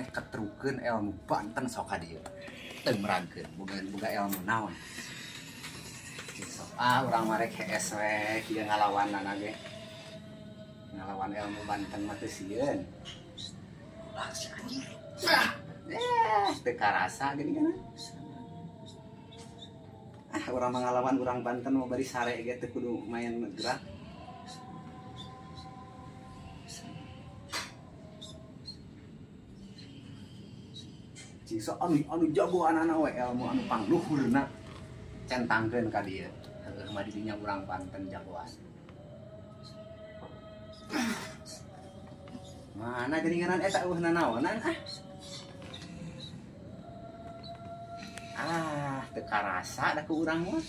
Maneh ketrukeun ilmu Banten sok ka dieu. Teu meragkeun, boga ilmu naon. Sok ah urang mah rek hees we kieu ngalawanana ge. Ngalawan ilmu Banten mah teu sieun. Ah si anjing. Teu karasa geuning kan. Ah urang mah ngalawan urang Banten mah bari sare ge teu kudu main gerak. Cing sok anu jago anak-anak we ilmu anu pangluhurna centangkeun ka dieu. Heueuh mah di dinya urang Banten jagoan. Mana geuninganan eta eueuh nanaonan ah. Ah, teu karasa da ku urang mah.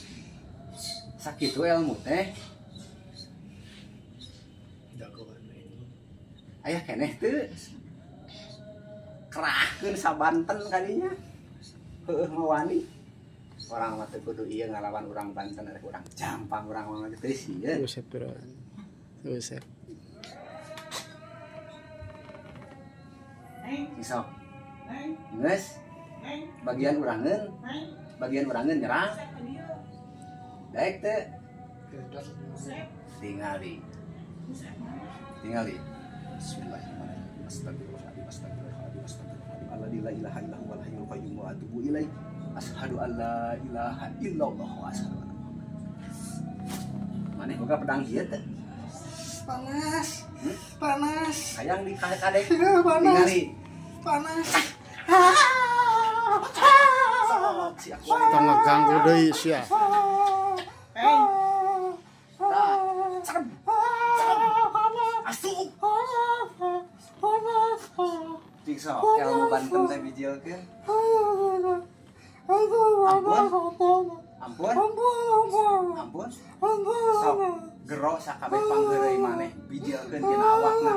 Sakitu ilmu teh. Jagoan we. Aya keneh teu. Kerahkeun sabanten kadinya. Heueuh mah wani. Orang mah teu kudu ieu ngalawan urang Banten rek urang jampang urang mah teu sieun. Buset bro. Buset. Sok. Geus. Bagian urangeun. Bagian urangeun nyerang. Daek teu? Tingali. Tingali. Bismillahirrahmanirrahim. Astagfirullahaladzim, astagfirullahaladzim, astagfirullahaladzim. Alladzi la ilaha illa huwal hayyul qayyum wa atubu ilaih. Asyhadu an la ilaha illallah wa asyhadu anna Muhammadan. Maneh boga pedang ieu teh? Panas. Panas. Hayang di kadek. Panas. Tingali. Panas. Sok si aku. Tong ngeganggu deui sia. Hei. Tah. Serem. Asup. Cing sok ilmu Banten teh bijilkeun. Ampun. Ampun. Ampun. Sok gero sakabeh pangheureuy maneh bijilkeun tina awakna.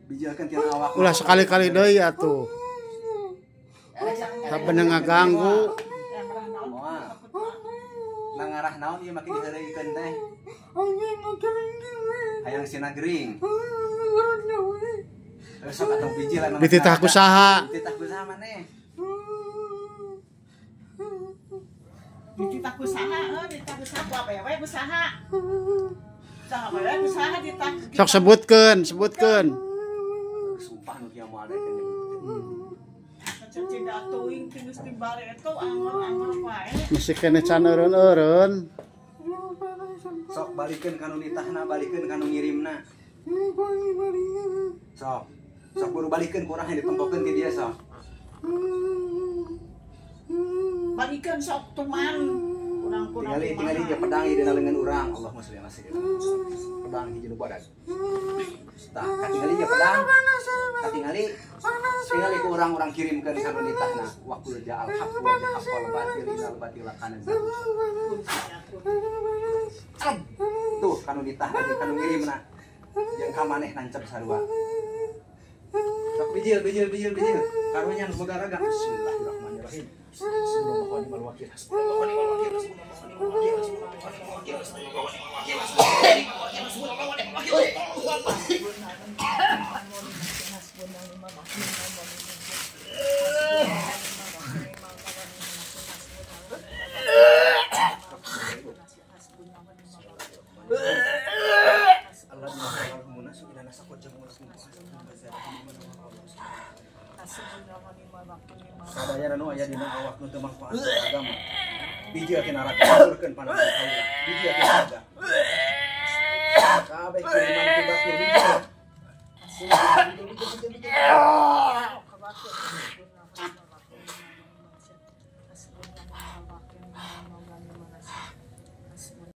Bijilkeun tina awakna. Ulah sekali-kali deui atuh. Sabener ngaganggu. Moal. Nangarah naon ieu make diheureuikeun teh? Hayang sina gering. Sok atuh bijil anu dititah ku saha? Dititah ku saha maneh? Dititah ku saha heuh, dititah ku saha ku awewe ku saha? Saha awewe ku saha dititah. Sok sebutkeun, sebutkeun. Sumpah nu kieu moal daekeun nyebutkeun. Cecina teuing geus dibalik eta angor-angor wae. Masih keneh can eureun-eureun. Sok balikeun ka nu nitahna, balikeun ka nu ngirimna. Sok. Sok buru balikeun ku urang ditempokeun ti dia sok. Balikeun sok tuman. Urang-kurang. Tingali tingali dia pedang ieu dina leungeun urang. Allahumma sholli ala sayyidina Muhammad. Pedang hiji nu badag. Tah, katingali dia pedang. Katingali. Tingali ku urang-urang kirimkeun ka nu nitahna. Wa qul ja'al haqqu wa ja'al batil innal batila kana zahuqa. Tuh ka nu nitahna jeung ka nu ngirimna. Jeung ka maneh nancep sarua. Sok bijil bijil bijil bijil. Karunya nu boga raga. Bismillahirrahmanirrahim. Hasbunallahu wa ni'mal wakil. Hasbunallahu wa ni'mal wakil. Hasbunallahu wa ni'mal wakil. Hasbunallahu wa ni'mal wakil. Hasbunallahu wa ni'mal wakil. Sadaya nu aya dina awak nu teu mangfaat agama. Bijil tina raga haturkeun pandangan kaula. Bijil tina raga. Kabeh kiriman ku batur bijil.